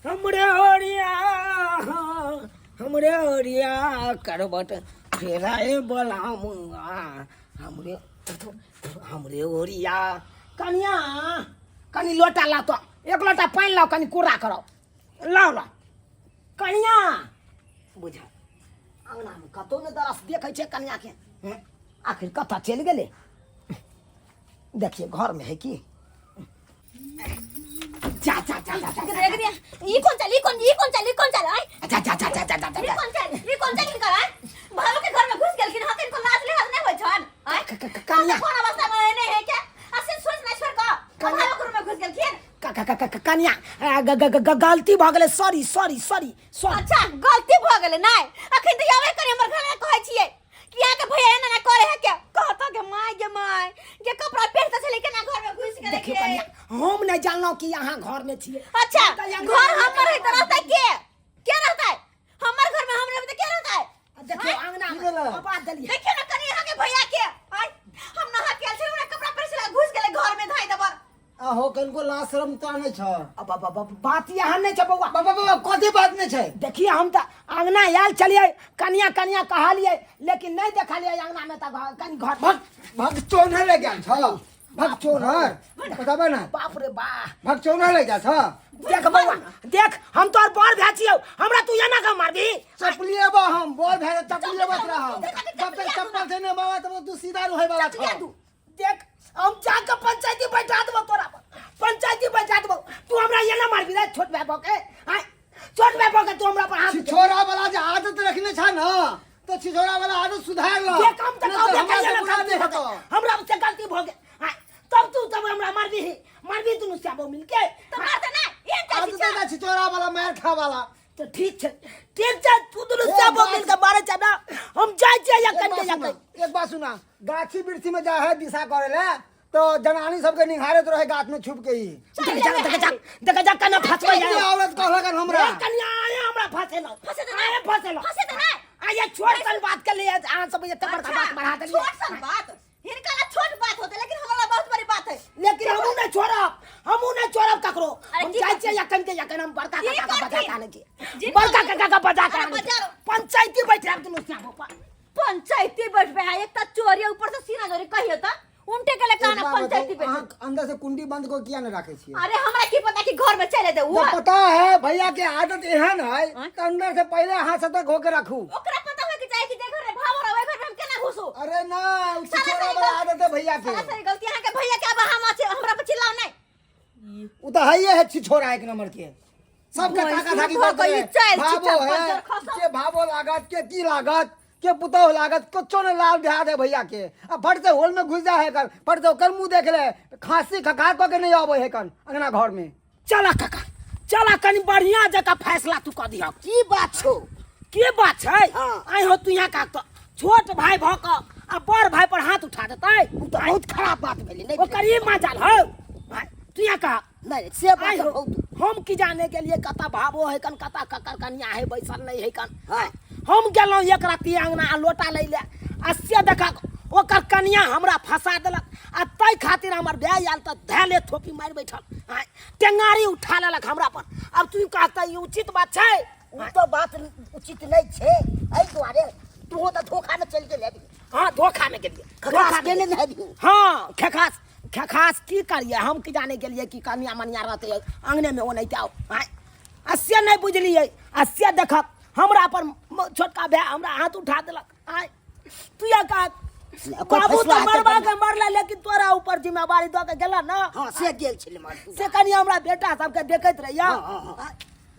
हमरे ओरिया, हमरे ओरिया करबट फेराए बलामुआ, हमरे हमरे ओरिया। कनिया, कनि लोटा लाओ तो, एक लोटा पानि लाओ, कनि कूड़ा करो, लाओ लाओ कनिया। बुझा अंगनामे कतौ ने दरस देखै छै कनियाके, हैं? आखिर कतऽ चलि गेलै? देखिए घरमे है की। जा जा जा जा जा। देख दिया, ई कौन चल, ई कौन, ई कौन चल, ई कौन चल, आय? जा जा जा जा जा जा ई जा। कौन चल, ई कौन चल हिनकर, आय? भालो के घर में घुस गेलखिन हँ, तिनको लाज लिहाज नहि होइ छन, आय? कनिया। कोन अवस्था में एने है क्या? आ से सोच नहि छोड़ कऽ कनिया। भालो के रूम में घुस गेलखिन। कनिया, गलती भऽ गेलै, सॉरी सॉरी सॉरी सॉरी। अच्छा, गलती भऽ गेलै? नहि, अखन तऽ आबै करी हमर घर में कहै छियै कि अहाँके भैया एना ना करे है क्या? कहता के my गे my, जे कपड़ा पहिरते छलै केना घर में घुसि गेलै। देखियौ के कनिया, हम नहि जानलहुँ कि अहाँ घरमे छियै। अच्छा। तऽ यहाँ घर हमर है तऽ रहतै के? के रहतै? हमर घर में हम रहबै तऽ के रहतै? देखियौ अंगना की मे भेलै? आवाज देलियै। देखियौ ने कनि अहाँके भैया के, आय, हम नहा के आयल छलियै, हमरा कपड़ा पहिर छलै, घुसि गेलै घर में धाइ दबर। आहो, कनको लाज शरम ता नहि छ। अब अब अब बात यहाँ नहि छै बौआ। बाबा बाबा, कथी बात नहि छै? देखिए, हम तऽ अंगना आयल छलियै, कनिया कनिया कहलियै, लेकिन नहि देखलियै अंगना मे, तऽ कनि घर भग भग चौनहर ले गेल छ, भग चौनहर, बताबे ना। बाप रे बा। भग चौनहर ले गेल छ। देख बौआ देख, हम तोहर बड़ भाय छियौ, हमरा तू एना के मारबी? चपलिए बा, हम बोल भए चपलिए बत रहा हम। जब तक चप्पल से नहीं बाबा तब तू सीधा रहे वाला छ। देख, हम जाके पंचायती बैठा देबो तोरा पर, पंचायती बैठा देबो। तू हमरा एना मारबी रे छोट भाय भके? आय, छोट भाय भके तू हमरा पर हाथ? छिछोरा वाला जे आदत रखने छ न, तो छिछोरा वाला आदत सुधार ल। जे काम त नहीं कहबे तो हमरा करिए से ना, बुरा गलती नहीं भऽ गेल। हेतौ। हमरा से गलती भऽ गेल। आय, तब तू तब हमरा मारबी ही, मारबी दुनू श्यामो मिलके? तऽ मारतै नहि, एहन चाची आदत छै। है छिछोरा वाला, मार खा वाला। तऽ ठीक छै, ठीक छै, तू दुनू एक श्यामो बात- मिलके मारे छै ना, हम जाइ छियै एक एखन बात के सुना, एखन। एक बात सुना, गाछी वृक्षी में जा है दिशा करे ले तो जनानी सबके निहारत रहे गाछ में छुप के ही। देख जा, देख जा, देख जा, कना फंसबै ये है। औरत कहलक हन हमरा। ए, कनिया आया, हमरा फंसेलौ। फंसे तऽ नहि। आया फंसेलौ। फंसे तऽ नहि। आया, छोट सन बात के लिए अहाँ सब एते बड़का बात बढ़ा देलियै। छोट सन बात हिनका ला छोट बात होते, लेकिन हमरा ला बहुत बड़ी बात है। लेकिन हमहूँ नहि छोड़ब, हमहूँ नहि छोड़ब ककरो। अरे हम की जाइ करथिन? छियै एखन के एखन, हम बड़का की काका के बजा करथिन? के आनै छियै। जिनका बड़का काका के बजा के अरे आनै छियै। बजारो। पंचायती बैठायब दुनू श्यामो पर। पंचायती बैठबे है, एक त चोरी, ऊपर से सीना जोरी, कहियो त उनटे के ले एक काना बात पंचायती बताउ, बैठ। अहाँ अंदर से कुंडी बंद को किया नहीं रखे छियै? अरे हमरा की पता कि घर में चले दे जब वो। पता है भैया के आदत एहन है आँय? तो अंदर से पहले हाथ सतर्क होके रखू। ओकरा पता होय के चाही कि जे घर में भाव रहे घर में हम केना घुसू। अरे ना, उ सारा छिछोरा सारी वाला गलती- आदत है भैया के। सारा सारी गलती अहाँ के भैया के, अब हम अच्छे हमरा पर चिल्लाओ नहीं। उ तो है ही है छिछोरा एक नंबर के, सबके भैंसी ताका ताकी भऽ करते गई रहे। चैल, भावो छिछा है पंजर खसो। के भावो लागत के की लागत के पुतोह लागत, कुछो ने लाभ ध्यान है भैया के। आ फट से होल में घुस जा है कर, फट से ओकर मुंह देख ले, खांसी खखार कऽ के नहीं आबै है कन अंगना घर में। चला काका चला, कनि बढ़िया जकाँ फैसला तू कऽ दिहक। की बात छौ? के बात छै? हाँ। आइ हो, तू यहाँ का तऽ छोट भाई भऽ कऽ आ बड़ भाई पर हाथ उठा देतै? उ तऽ बहुत खराब बात भेलै। नहि ओकर ई मजाल हौ? आइ, तू यहाँ कह। नहि, से बात आइ हो, बहुत। हम की जाने के लिए कता भावो है कन, कता ककर कनिया है बैसल नहीं है कन। हाँ। हम गेलहुँ एक राति अंगना आ लोटा लै ले, आ से देखक ओकर कनिया हमरा फंसा देलक, आ ताहि खातिर हमर भाय आयल तऽ धैले थोपी मारि बैठल। आँय, टेंगारी उठा लेलक हमरा पर। अब तू कहता ई उचित बात छै? उ तऽ बात उचित नहि छै, एहि दुआरे तू तऽ धोखा में चलि गेल हेबी। हाँ, धोखा में गेलियै। खखास धोखा में केने गेलियै। ने हेबी। हाँ, खेखास खेखास की करिए, हम की जाने गेलियै कि कनिया मनिया रहते अंगने में ओनाहिते। आओ आँय, आ से नहि बुझलियै, आ से देखक हमरा पर छोटका भाय हमरा हाथ उठा देलक। आँय, तू या कह ओकर बाबू फैसला तऽ हेतै मरबा बढ़िआँ। के मरला, लेकिन तोरा ऊपर जिम्मेवारी दऽ के गेला ना। हाँ, से गेल छलै मर। से कनि हमरा बेटा सबके देखैत रहिया। हाँ, हाँ, हाँ।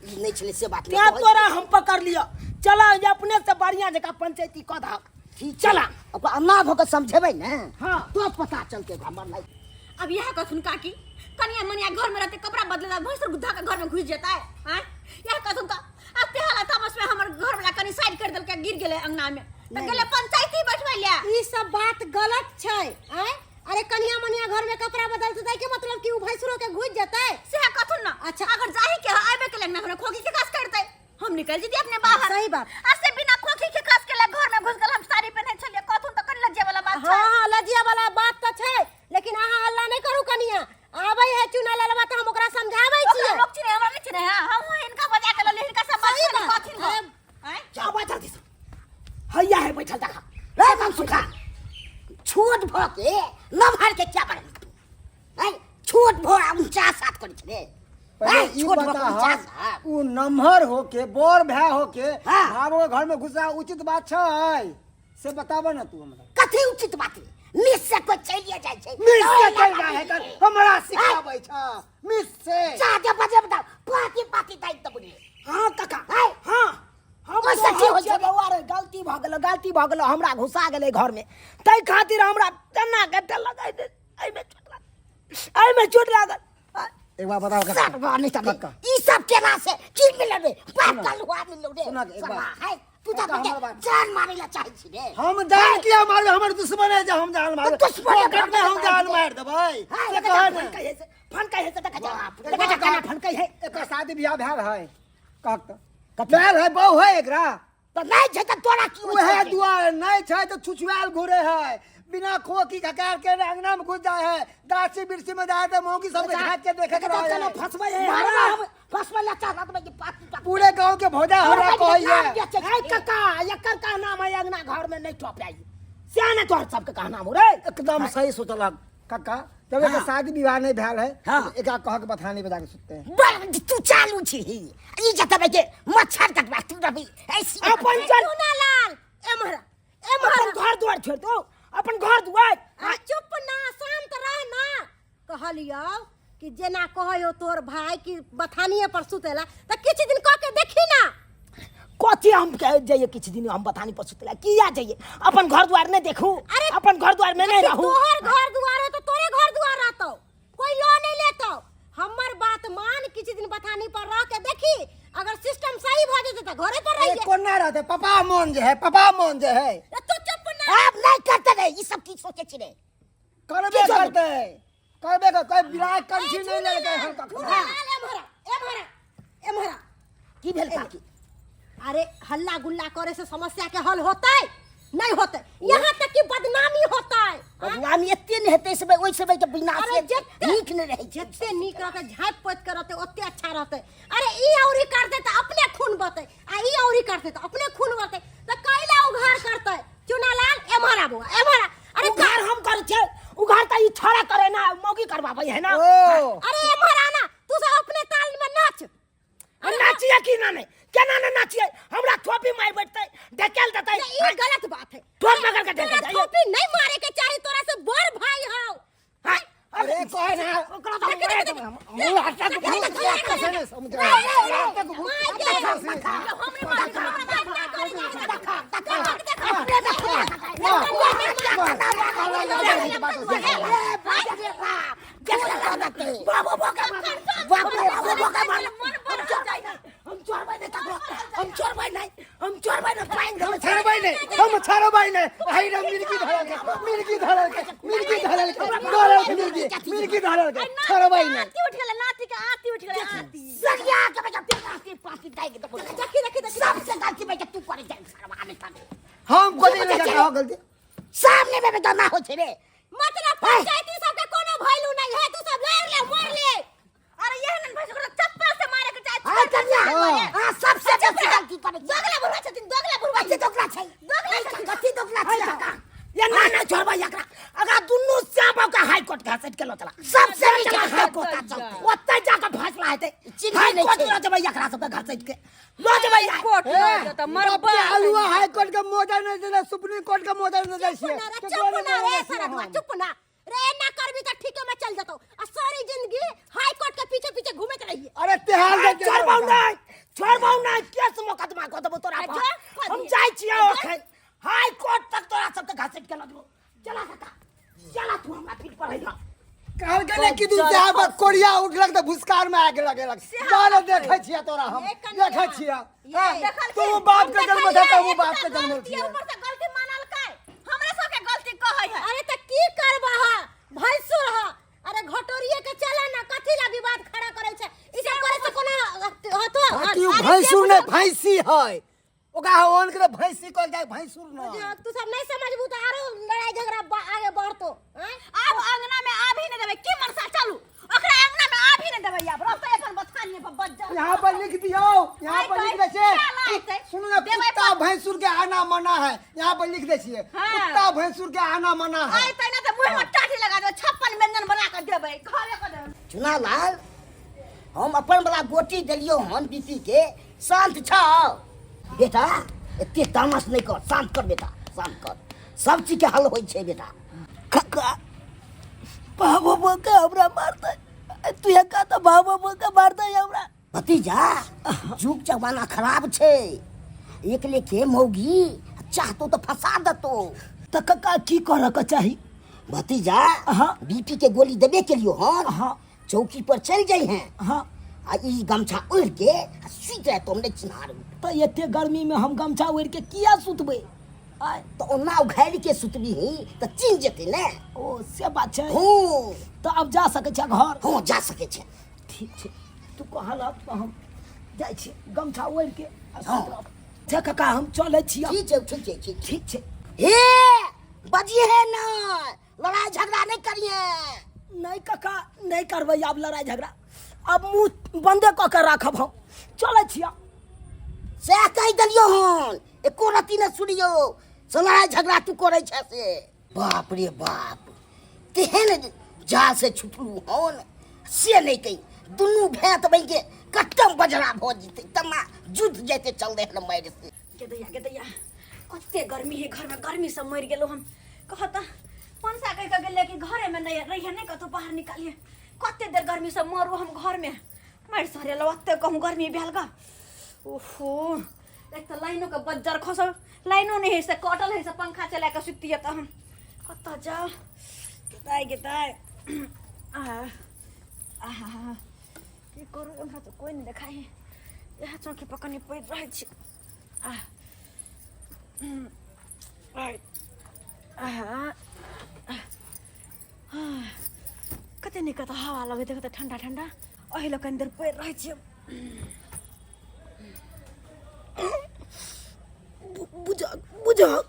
ई नहि छलै से बात नहि तें कहै। तोरा हम पकड़ लिअ, चला जे अपने से बढ़िया जकाँ पंचायती कऽ दहक। ठीक छै। चला। ओकरा अन्ना भऽ कऽ समझेबै ने। हाँ। तो पता चलतै ओकरा मरनाइ। अब यह कथुन काकी, कनिया मनिया घर में रहते कपड़ा बदलेला, भैंस गुद्धा के घर में घुस जेता है? आँय, यह कथुन का अब ते हालत तामस में हमर घर वाला कनी साइड कर देलकै, गिर गेलै अंगना में, त गेलै पंचायती बैठबै ले। ई सब बात गलत छै। आँय, अरे कनिया मनिया घर में कपड़ा बदलते जाय के मतलब कि उ भैंसुरो के घुस जतै? से कथुन ना। अच्छा। अगर जाही के है, आबे के लगना हमरा खोखी के काज करतै, हम निकल जैती अपने बाहर। सही बात। आ से बिना खोखी के काज के ले घर में घुस गेल, हम साड़ी पहने छलियै, कथुन त कनी लज्जा वाला बात छै। हाँ हाँ, लज्जिया वाला बात तऽ छै, लेकिन अहाँ हल्ला नहि करू। कनिया आबै है चुना ललवा तऽ हम ओकरा समझाबै ओकरा छियै। लोग चिन्है, हमरा नहि चिन्है है, हम हिनका सुखा छोट भ के नमहर के क्या बढ़ तू छोट भ आ 49 करै छले। पहिले आँय, ई छोट भऽ के बता 49। उ नमहर होके बड़ भाय होके हाँ। बाबू के घर में घुसा उचित बात छै से बताब ना तू हमरा। कथी उचित बात रे? मिस से कोई चलिए जाइ छै। मिस से चल जाइ है तऽ हमरा सिखाबै छ मिस से। जा जा बजे बताओ पाती पाती दाइ तब रे। हाँ काका। आँय। हाँ हम ओहिसँ की होइ छै? बौआ रे, गलती भऽ गेलो, गलती भऽ गेलो, हमरा घुसा गेलै घरमे, ताहि खातिर हमरा तेना के लगाइ दे, एहिमे चोट लागल, एहिमे चोट लागल। एक बार बताओ काका। सरवा नहीं तबे। काका। ई सब केना से की मिलल रे? बाप कलुआ मिलल रे। सुना के एक सरवा, बार। है, तू तऽ काका, अपने हमर बात। जान मारे ला चाहै छी रे। हम जान किया मारबै? हमर दुश्मन है जे हम जान मारबै। दुश्मन है, पॉकेट में हम जान मार देबै। हाँ, से एकर कह फन ने। कहे से, फन कहे से देखा जा, बाप रे। देखा जा केना फन कहे। एकर शादी बियाह भेल है कहक तऽ भेल है, बहु है एकरा। तऽ नहि छै तऽ तोरा की होइ उहे छै? दुआरे नहि छै तऽ छुछुआल घुरे है, बिना खोकी खकार के अंगना में घुस जाए है, गाछी बिरछी में जाए तो मौगी सब के झाँक के देखत देखा रहे केना है। फंसबै है मारबा हमरा। हम फसबै ला चाहत में कि पाती पाती। पूरे गांव के भौजा हमरा हमरा कहै है। बेचै है काका, एकर का नाम है अंगना घर में नहीं टप आई सियाने तोहर सबके कहना हो रे। एकदम सही सोचलक काका, जब एकर शादी विवाह नहीं भेल है हाँ। एकरा कह के बथानी पे जाके सुतते हैं। बड़ तू चालू छी ई जतबे के मच्छर कटबा तू रवि ऐसी अपन चल चुना लाल एम्हर एम्हर अपन घर द्वार छोड़ दो, अपन घर द्वार। अरे चुप ना, शांत रह ना। कहलियौ कि जेना कहयो तोर भाई कि बथानिए पर सुतेला तऽ किछु दिन कऽ के देखी ना। कथी हम कह जाइए किछु दिन हम बथानी पर सुतेला किया जाइए? अपन घर द्वार नहीं देखू, अरे अपन घर द्वार में नहीं देखी, रहू। तोहर घर द्वार हो तो तोरे घर द्वार रहतौ, कोई लो नहीं लेतौ। हमर बात मान, किछु दिन बथानी पर रह के देखी, अगर सिस्टम सही भऽ जेतै तऽ घरे पर ए, रहिए। कोना रहते पापा मोन जे है, पापा मोन जे है। ए, तू चुप ना। अब नहीं करते रे ई सब की सोचे छी रे। करबे की करबै? करते, करबे कर, कोई बिराय कंठी ए, नहीं लेलकै हन कखनो। झूठा लाल, एम्हर एम्हर एम्हर। की भेल काकी? अरे हल्ला गुल्ला करे से समस्या के हल होतै नहीं होतै, यहाँ तक कि बदनामी होतै। बदनामी एते नहि हेतै से ओहि समय के बिना अरे से जते नीक नहि रहै छै। जते नीक रहतै, झाँपि पोति के रहतै ओते अच्छा रहतै। अरे ई औरी करतै तऽ अपने खून बहतै आ ई औरी करतै तऽ अपने खून बहतै, तऽ कैला उघार करतै? चुनालाल एम्हर आबू, एम्हर आ। अरे उघार हम करै छियै, उघार तऽ ई छोड़ा करे ना, मौगी करबाबै है ना। ओ अरे एम्हर आना, तू सब अपने ताल में नाच। अरे नाचिए की ना नहीं, केना ने नाचिए? हमरा थोपी मारि बैठतै, ढकेल देतै। नहीं, ई गलत बात है। ठोप पकड़ के तोरा ढकेल जाइए। थोपी नहीं मारे के चाही, तोरा से बड़ भाई हौ। हाँ, अरे कहे ना ओकरा तऽ मारि देबै हम। मुँह हटा के भूत कैसे नहीं समझ हम छोड़बै नहि ककरो, हम छोड़बै नहि, हम छोड़बै नहि, पानि हम छोड़बै नहि, हम छोड़बै नहि। आई रे मिर्गी धरल के, मिर्गी धरल के, मिर्गी धरल के, धरल के मिर्गी, मिर्गी धरल के, छोड़बै नहि। आरती उठ गेलै नाती के, आरती उठ गेलै आरती। सरिया के बेटा पाती पाती दाइ के दबो। देखी देखी देखी। सबसे गलती बेटा तू करे जाय सरवा में तने। हम कोनी नहि कहो गलती। सामने में बेटा ना हो छै रे। मतलब पंचायती सबके कोनो वैल्यू नहीं है, तू सब लड़ ले मर ले। अरे यह नन भाई ओकरा चप्पल से मारे के चाही। हां कन्या, हाँ। हां सबसे बेसी गलती करे। दोगला बुढ़वा छथिन, दोगला बुढ़वा। कथी दोगला छै? दोगला छथिन। कथी दोगला छै काका? ये ना ना छोड़बै एकरा, अगर दुनू श्याम के हाई कोर्ट घसीट के लऽ चला। सबसे नीचा चला हाई कोर्ट चलतै। ओतै जाके फैसला हेतै। चिन्है हाई नहि कोर्ट छै। लऽ जेबै एकरा सबके घसीट के लऽ जेबै। कोर्ट लऽ जेतै, मरबा। हलुआ हाई कोर्ट के मोजा नहि देले, सुप्रीम कोर्ट के मोजा नहि दै चुप छियै। ना रे, चुप ना रे सरदुआ, चुप ना रे। ना करबी तऽ ठीके में चल जतौ आ सारी जिंदगी हाई कोर्ट के पीछे पीछे घूमत रहिए। अरे तेहार दे छोड़बौ नहि, छोड़बौ नहि, केस मोकदमा कऽ देबौ तोरा पर। जो, कऽ हम दिहे। जाइ छियै अखन हाई कोर्ट तक तोरा सबके घसीट के लऽ जेबौ। चला काका, चला, तू हमरा पीठ पर रहिह। कहलकै ने कि दू चार बार कोरिया उठलक तऽ भुसकार में आगि लगेलक। जाने देखै छियै तोरा हम, ये कन्या। देखै छियै। ये। देखलखिन, तू बाप के हम जन्म देखलियै, था, तू एक बाप तऽ के जन्म गलती छियै। ऊपर से गलती मानलकै, हमरा सबके गलती कहै है। अरे तऽ की करबह भैंसुर ह, अरे घटोरिये के चला ना, कथी ला विवाद खड़ा करै छै? ई सब करे से कोना होतो? कि उ भैंसुर नहि भैंसी है, ओकरा ओन के भैंसी कहल जाय, भैंसुर न। तू सब नहीं समझबू तऽ आरो लड़ाई झगड़ा आगे बढ़तो। आब अंगना में आब ही नहीं देबै की मनसा, चलू ओकरा अंगना में आबी नै देबै आब रहतै एखन बथानिए पर बज्जर यहाँ पर लिख दियो, यहाँ पर लिख दे छे। सुनू ना, देबै। कुत्ता भैंसुर के आना मना है, यहाँ पर लिख दे छिए। हाँ। कुत्ता भैंसुर के आना मना है। आइतै ने तऽ मुँह में टाटी लगा देबै, 56 व्यंजन बना कऽ देबै, घरे कऽ देबै। चुनालाल, हम अपन वाला गोटी देलियो हन बीपी के। शांत छौ बेटा, एते तामस नहि कर, शांत कर बेटा, शांत कर, सब चीज के हल होइ छै बेटा। काका, बाबा बोका हमरा मारतै, तू एका तऽ बाबा बोका मारतै हमरा। भतीजा, जुग जमाना खराब छै, एक लेखे मौगी चाहतो तऽ फंसा देतो। तऽ काका की करऽ के चाही? भतीजा, हाँ। बीपी के गोली देबे के लियो हन। हाँ। चौकी पर चल जाइ हैं। हाँ। आ ई गमछा ओढ़ के आ सुति रहतो, हम नहि चिन्हार। तऽ एते गर्मी में हम गमछा ओढ़ि के किया सुतबै? आय तऽ ओना उघारि के सुतबीही तऽ चिन्ह जेतै ने। ओ से बात छै। हूँ। तऽ आब जा सकै छै घर? हँ, जा सकै छै। ठीक छै, तू कहलक तऽ हम जाइ छी गमछा ओढ़ि के आ सुति हाँ। रहब। छै काका, हम चलै छी आब। ठीक छै, ठीक छै, ठीक। ठीक छै। हे, बजिहे ने, लड़ाई झगड़ा नहि करिहे। नहि काका, नहि करबै आब लड़ाई झगड़ा, आब मुँह बंदे कऽ के राखब, हम चलै छी आब। सएह कहि देलियौ हन, एको रत्ती नहि सुनियौ से लड़ाई झगड़ा तू करै छै से। बाप रे बाप, तेहन जाल से छुटलू हन से नहि कही, दुनू भाय तऽ बनि के कट्टम बजरा भऽ जेतै, तमा जुट जेतै, चल हन मारि से। गेदैया गेदैया, कते गर्मी है घर में, गर्मी से मरि गेलो हम। कहता पनसा कहि के गेलै कि घरे में नहीं रहिए, नहीं कतौ बाहर निकालिए। कते देर गर्मी से मरू हम घर में, मारि सरेलो ओते कहूँ गर्मी भेल गा। ओहो, एक तऽ लाइनो के बज्जर खसल, लाइनो नहीं है से कटल है, से पंखा चला के सुतिए तऽ हम कतऽ जाउ। गेदाय गेदाय, आहा आहा, की करू, हमरा तऽ कोइ नहि देखाइ है, इएह चौकी पर कनि पड़ि रहै छी। आह, आहा, कते नीक तऽ हवा लगैत कते ठंडा ठंडा, एहि लऽ कनि देर पड़ि रहै छियै। बुझक बुझक,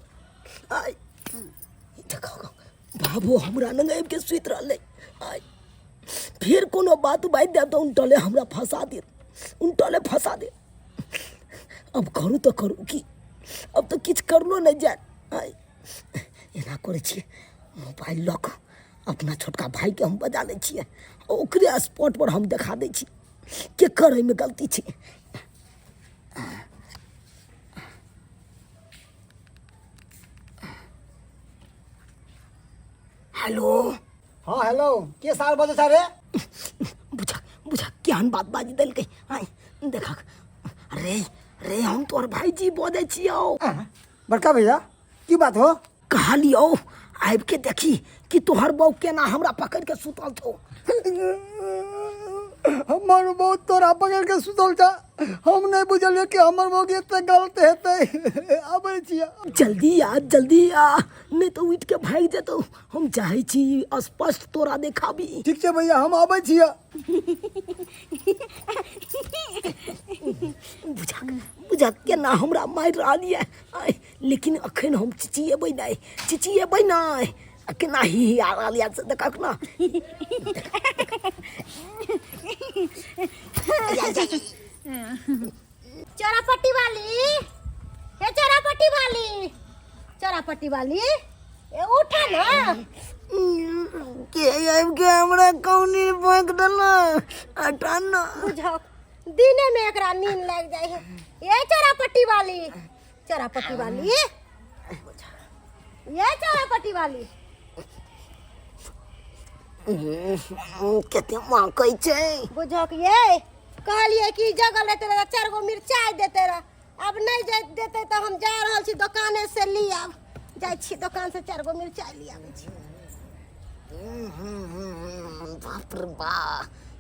आइ देखो बाबू हमरा लग आबि के सुति रहलै। आइ फेर कोनो बात बाजि देब तऽ उनटले हमरा फंसा देत, उनटले फंसा देत। अब करू तऽ करू की, अब तऽ किछु करलो नहि जायत। आइ एना करै छियै, मोबाइल लऽ कऽ अपना छोटका भाइके हम बजा लै छियै, ओकरे स्पॉट पर हम देखा दै छी केकर एहिमे गलती छै। हेलो। हाँ हेलो, के साल बजे छ रे? बुझा बुझा, केहन बात बाजि देलकै। आइ देखक रे रे, हम तोहर भाईजी बजै छियौ। बड़का भैया, की बात हो? कहलियौ आबि के देखी कि तोहर बहू केना हमरा पकड़ के सुतल छौ। हमर बहू तोरा पकड़ के सुतल छ? हम नहीं बुझलियै कि हमर बहू एते गलत हेतै। आबै छियै। जल्दी आ, जल्दी आ, नहीं तो उठ के भागि जेतौ। हम चाहै छी स्पष्ट तोरा देखाबी। ठीक छै भैया, हम आबै छियै। बुझक बुझक, केना हमरा मारि रहल यऽ। आइ लेकिन अखन हम चिचिएबै नहि, चिचिएबै नहि। आ केना ही ही आ रहल यऽ से देखक ने। चोरापट्टी वाली, हे चोरापट्टी वाली, चोरापट्टी वाली, ए उठा ना। के आबि के हमरा कौनी फेंक देलक? हटा ना। बुझक दिने में एकरा नींद लाग जाय है। ए चोरापट्टी वाली, चोरापट्टी वाली, ये चोरापट्टी वाली। कते महकै छै। बुझक ये कहलिए कि जगल रहते रह, चार गो मिरचाई देते रह, अब नहीं जाय देते तो हम जा रहल छी दुकाने से ली आब। जाइ छी दोकान से चार गो मिरचाई ली आबै छी। बाप रे बा,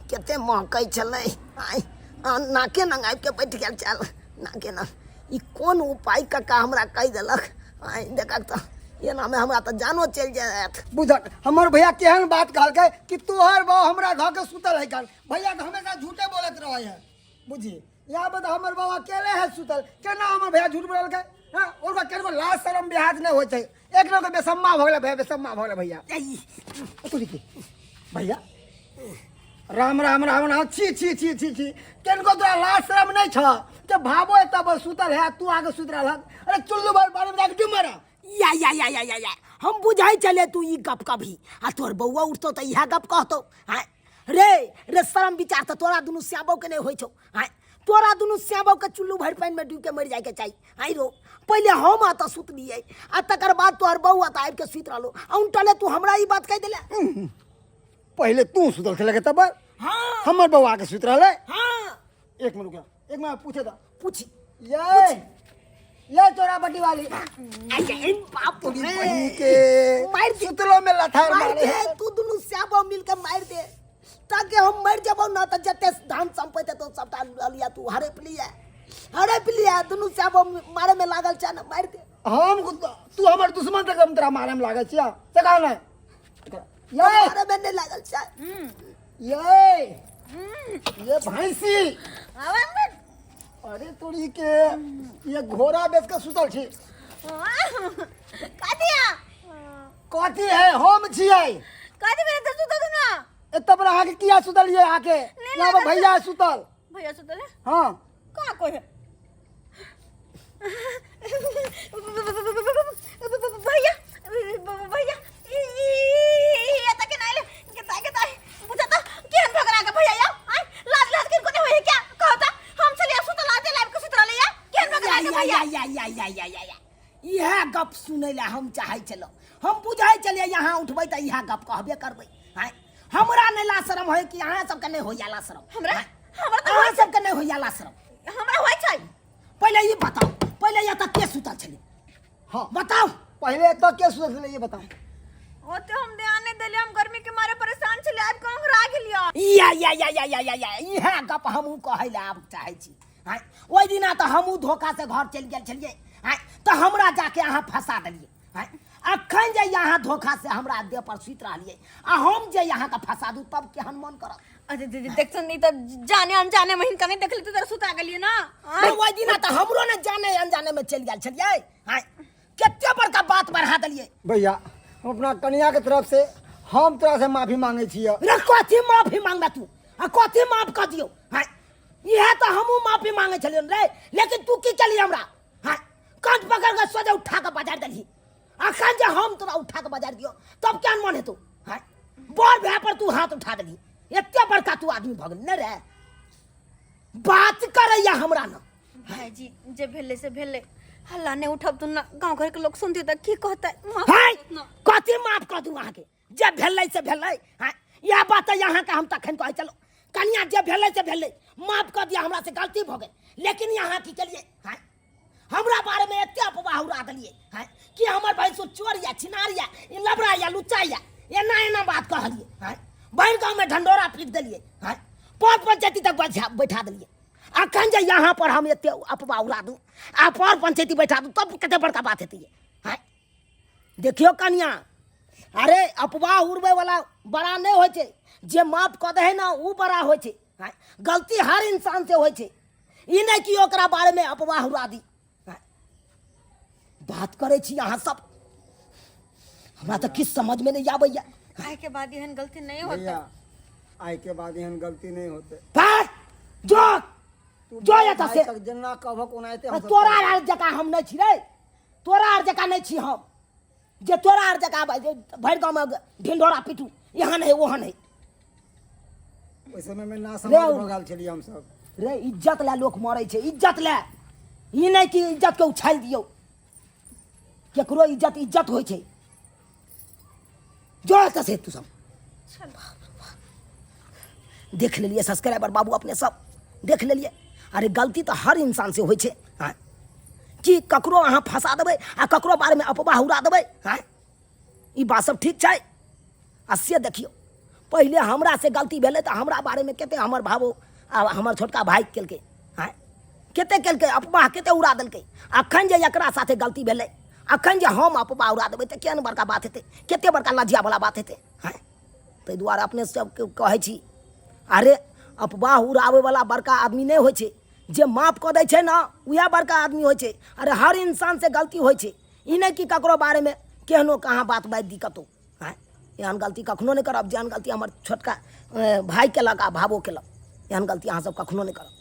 कते महकै छलै। आइ आ नाके नंग आबि के बैठ गेल छल नाके नंग। ई कोन उपाय कक्का हमरा कहि देलक? आइ देखक तऽ एनामे हमरा तऽ जानो चलि जायत। बुझक हमर भैया केहन बात कहलकै कि तोहर बहू हमरा धऽ के सुतल है कल। भैया तऽ हमेशा झूठे बोलत रहे है। बुझी यहाँ पर तऽ हमर बाबा अकेले है सुतल, केना हमर भैया झूठ बोललकै? हाँ, ओकरा केनको लाज शरम बिहाज नहि होइ छै। एक लोग बेसम्मा भऽ गेलै भैया, बेसम्मा भऽ गेलै भैया। तू देखी भैया, राम राम राम राम, छी छी छी छी छी, केनको तोरा लाज शरम नहीं छ ते भाबो एतऽ पर सुतल है, तू आगे सुत रहल। अरे चुल्लू भर बारे में जाके डूब मरा। या या या या या या, हम बुझाई चले तू ई गप कभी, आ तोर बौआ उठतो त इहा गप कहतो। हाँ रे रे, शरम विचार त तोरा दुनू श्याबो के नहीं होई छौ। हाँ तोरा दुनू श्याबो के चुल्लू भर पानि में डूब के मर जाए के चाही। आई रो, पहले हम आ त सुतलियै आ तकर बाद तोहर बौआ त आबि के सुति रहलो, आ उनटले तू हमरा ई बात कहि देले। पहले तू सुतल छले तब हाँ हमर बौआ के सुति रहले। हाँ एक मिनट रुक, एक मिनट पूछे दा। पूछी। ये ये चोरा बटी वाली। आई बाप तोरी रे। बहिन के मार दे। सुतलो में लथार मार मारे दे, है। तू दुनू श्याबो मिल के मार दे ताकि हम मर जबो ना त जते धान संपत्ति तो सबटा लऽ लिया, तू हड़प लिया, हड़प लिया, दुनू श्याबो मारे में लागल छै ना, मार दे। हम तू हमर दुश्मन तक हम तोरा मारे में लागल छिया, से कहा नहीं ये मारे में नहीं लागल छै। ये ये भैंसी। अरे तोरी के ये घोड़ा बेच के सुतल छी। कथी है? कथी है, हम छियै। कथी भेल त सुतल तू ना? एतऽ पर अहाँके किया सुतलियै अहाँके? नहीं यहाँ पर लागल। भैया सुतल। भैया सुतल है? हाँ। कहाँ कोई है? भैया भैया, ई एतऽ केना एलै? केता केता बुझा त केहन भगरा के भैया या आय लाज लाज के कोने होय क्या कहता? हम छलिया सुतल आते लाइव के सुतल या केहन भगरा के या भैया? या या या या या या, इएह गप सुनै लए हम चाहै छलहुँ। हम बुझै छलियै यहाँ उठबै तऽ इएह गप कहबे करबै। आँय हमरा नहि ला शरम होय कि अहाँ सबके नहि होइया ला शरम? हमरा आँय? हमरा तऽ अहाँ होइ छै। सबके नहि होइया ला शरम? हमरा होइ छै। पहिले ई बताउ, पहिले एतऽ के सुतल छलै? हाँ बताउ। पहिले एतऽ के सुतल छलै ये बताउ। ओते हम ध्यान नहीं देलियै, हम गर्मी के मारे परेशान छलियै, आबि कऽ ओंघरा गेलियै। या या या या या या या, इएह गप हमहूँ कहै लए आब चाहै छी। आँय ओहि दिना तऽ हमहूँ धोखा से घर चलि गेल छलियै। आँय तऽ हमरा जाके अहाँ फंसा देलियै। आँय अखन जे अहाँ धोखा से हमरा देह पर सुति रहलियै आ हम जे अहाँके फंसा दू तब केहन मन करत? अरे दीदी देखछन नहीं त जाने अनजाने में हिनका नहीं देखली त तोरा सुता गेलियै ना। आँय? ओहि दिना तऽ हमरो ने जाने अनजाने में चलि गेल छलियै। आँय कते बड़का बात बढ़ा देलियै। भैया हम अपना कन्या के तरफ से हम तोरा से माफी मांगे छियै। रे कथी माफी मांगबे तू? आ कथी माफ कर दियौ? आँय इएह तऽ हमहूँ माफी मांगे छलियौ रे, लेकिन तू की केलही हमरा? हाँ कंठ पकड़ के सोझे उठा के बाजार देलही। अखन जे हम तोरा उठा के बाजार दियौ तब केहन मन हेतौ? हाँ बड़ भाय पर तू हाथ उठा देलही, एते बड़का तू आदमी भऽ गेल ने रे? बात करैया हमरा न। भाईजी जे भेलै से भेलै, हल्ला नहीं उठब तू ना, गांव घर के लोग सुनते त की कहतै? माफ हाय कर देत ना। कथी माफ कर दू अहाँके? जे भेलै से भेलै। हाँ इएह बात तऽ अहाँके हम तखन कहै छलहुँ, कनिया जे भेलै से भेलै, माफ कऽ दिअ, हमरा से गलती भऽ गेल। लेकिन अहाँ की केलियै? हाँ हमरा बारे में एते अफवाह उड़ा देलियै। हाँ कि हमर भैंसुर चोर या छिनार या ई लबड़ा या लुच्चा या एना एना बात कहलियै। हाँ भरि गाँव में ढंडोरा पीट देलियै। हाँ पर पंचायती तक बैठा देलियै। अखन जे यहाँ पर हम एते अफवाह उड़ा दू आ पर पंचायती बैठा दू तब कते बड़का बात हेतै। हाँ देखियौ कनिया, अरे अफवाह उड़बै वाला बड़ा नहि होइ छै, जे माफ कऽ दै है ने ओ बड़ा होइ छै। हाँ गलती हर इंसान से होइ छै, ई नहि कि ओकरा बारे में अफवाह उड़ा दी। हाँ बात करै छी अहाँ सब, हमरा तऽ किछु समझ में नहि आबैया। आइ के बाद एहन गलती नहीं होतै। भैया आइ के बाद एहन गलती नहीं होतै। बस जो तू जो एतऽ से। भाई तक जेना कहबक ओनाहिते हम सब तोरा करबै। आर जकाँ हम नहि छी रे, तोरा आर जकाँ नहि छी हम, जे तोरा आर जकाँ भरि गाँवमे ढिंढोरा पीटू, यहाँ नहि वहाँ नहि। ओहि समय में ना रे समझ भऽ गेल छलियै हम सब। रे इज्जत लए लोक मरै छै, इज्जत लए, ई नहि कि इज्जत के उछालि दियौ। केकरो इज्जत इज्जत होइ छै। जो एतऽ से तू सब देख लेलियै सब्सक्राइबर बाबू, अपने सब देख लेलियै। अरे गलती तऽ हर इंसान से होइ छै। हाँ कि ककरो अहाँ फंसा देबै आ ककरो बारेमे अफवाह उड़ा देबै? हाँ ई बात सब ठीक छै? आ से देखियौ पहिले हमरा से गलती भेलै तऽ हमरा बारेमे कते हमर भावो आ हमर छोटका भाई केलकै। हाँ कते केलकै अफवाह, कते उड़ा देलकै। अखन जे एकरा साथे गलती भेलै, अखन जे हम अफवाह उड़ा देबै तऽ केहन बड़का बात हेतै, कते बड़का लज्जावला बात हेतै। हाँ ताहि दुआरे अपने सबके कहै छी, अरे अफवाह उड़ाबैवला बड़का आदमी नहि होइ छै, जे माफ कऽ दै छै ने उएह बड़का आदमी होइ छै। अरे हर इंसान से गलती होइ छै, ई नहि कि ककरो बारेमे केहनो कहाँ बात बाजि दी कतहु। आँय एहन गलती कखनो नहि करब, जेहन गलती हमर छोटका भाय केलक आ भावो केलक, एहन गलती अहाँसभ कखनो नहि करब।